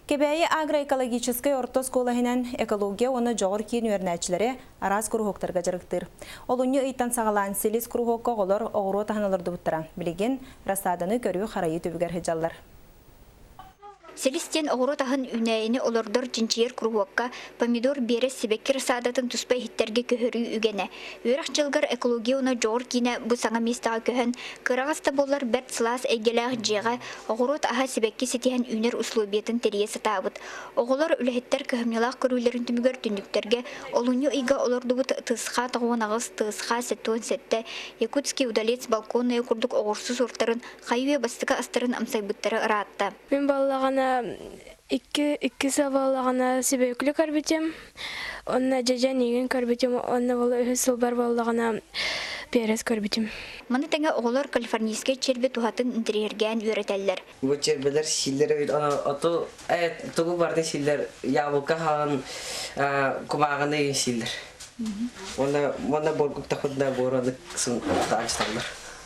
Кэбээйи агроэкологическай орто оскуола иһинэн Экология уонна дьоҕур киин үөрэнээччилэри араас куруһуоктарга дьарыктыыр. Олунньу ыйтан саҕалаан Силис куруһуокка оҕолор оҕуруот аһын олордубуттара. Билигин рассаданы көрүү-харайыы түбүгэр сылдьаллар. Силис диэн оҕуруот аһын үүнээйини олордор чинчийэр куруһуокка помидор, биэрэс, сибэкки рассадатын туспа иһиттэргэ көһөрүү үгэнэ. Үөрэх дьылыгар экология уонна дьоҕур киинэ бу саҥа миэстэҕэ көһөн, кыараҕас да буоллар бэрт сылаас эйгэлээх дьиэҕэ оҕуруот аһа сибэкки ситиһэн үүнэр условиятын тэрийэ сатаабыт. Оҕолор, үлэһиттэр кыһамньылаах көрүүлэрин түмүгэр түннүктэргэ олунньу ыйга олордубут тысха 98, тысха 77, Якутский удалец балконная курдук оҕурсу суортарын хайы-үйэ бастакы астарын амсайбыттара ыраатта. Мин буоллаҕына икки икки сыл буоллаҕына сибэккили көрбүтүм, онно дьэдьэн иигин көрбүтүм, онно буола үһүс сылбар буоллаҕына перец көрбүтүм. Маны тэҥэ оҕолор калифорнийскай черви туһатын интэриэһиргээн үөрэтэллэр. Бу червелэр сииллэр эбит, ону оту тугу барытын сииллэр, яблоко хаҕын кумааҕыны сииллэр. Уонна уонна буоргуктахпытына буораны таачталлар.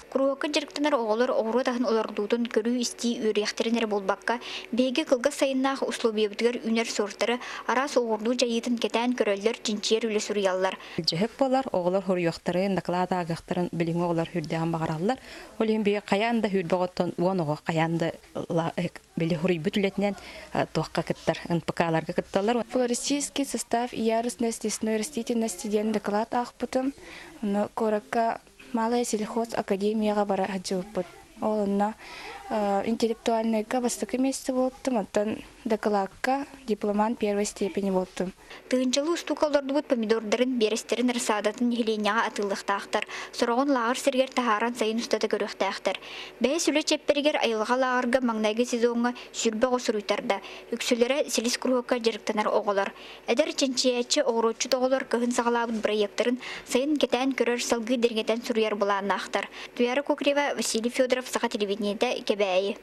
Куруһуокка дьарыктанар оҕолор оҕуруот аһын олордуутун көрүү-истии үөрүйэхтэрин эрэ буолбакка, биһиги кылгас сайыннаах условиябытыгар үүнэр суортары араас оҕурдуу дьайыытын кэтээн көрөллөр, чинчийэр үлэ суруйаллар. Дьыһык буолар, оҕолор хоруйуохтарын, доклад ааҕыахтарын билиҥҥи оҕолор сүрдээҕин баҕараллар. Ол иһин биһиги хайаан да сүүрбэ оҕоттон уон оҕо хайаан да били хоруйбут үлэтинэн туохха кыттар, НПК-ларга кытталлар. Флористический состав и ярусность лесной растительности диэн доклад аахпытым. Ону куоракка Малая сельхоз академияҕа бара сылдьыбыппыт. Ол онно интеллектуальнайга бастакы миэстэ буолтум, оттон дакылаакка дипломант первой степени буолтум. Тыһыынчалыы устуука олордубут помидордарын, биэрэстэрин рассадатын нэһилиэнньэҕэ атыылыахтаахтар, сороҕун лааҕыр сиригэр таһааран сайын устата көрүөхтээхтэр. Бэһис үлэ чиэппэригэр айылҕа лааҕырга маҥнайгы сезоҥҥа 20 оҕо суруйтарда. Үксүлэрэ силис куруһуокка дьарыктанар оҕолор. Эдэр чинчийээччи оҕуруотчут оҕолор кыһын саҕалаабыт бырайыактарын сайын кэтээн көрөр, салгыы дириҥэтэн суруйар былааннаахтар. Туяра Кокрева, Василий Федоров, Саха телевидениетэ, Кэбээйи.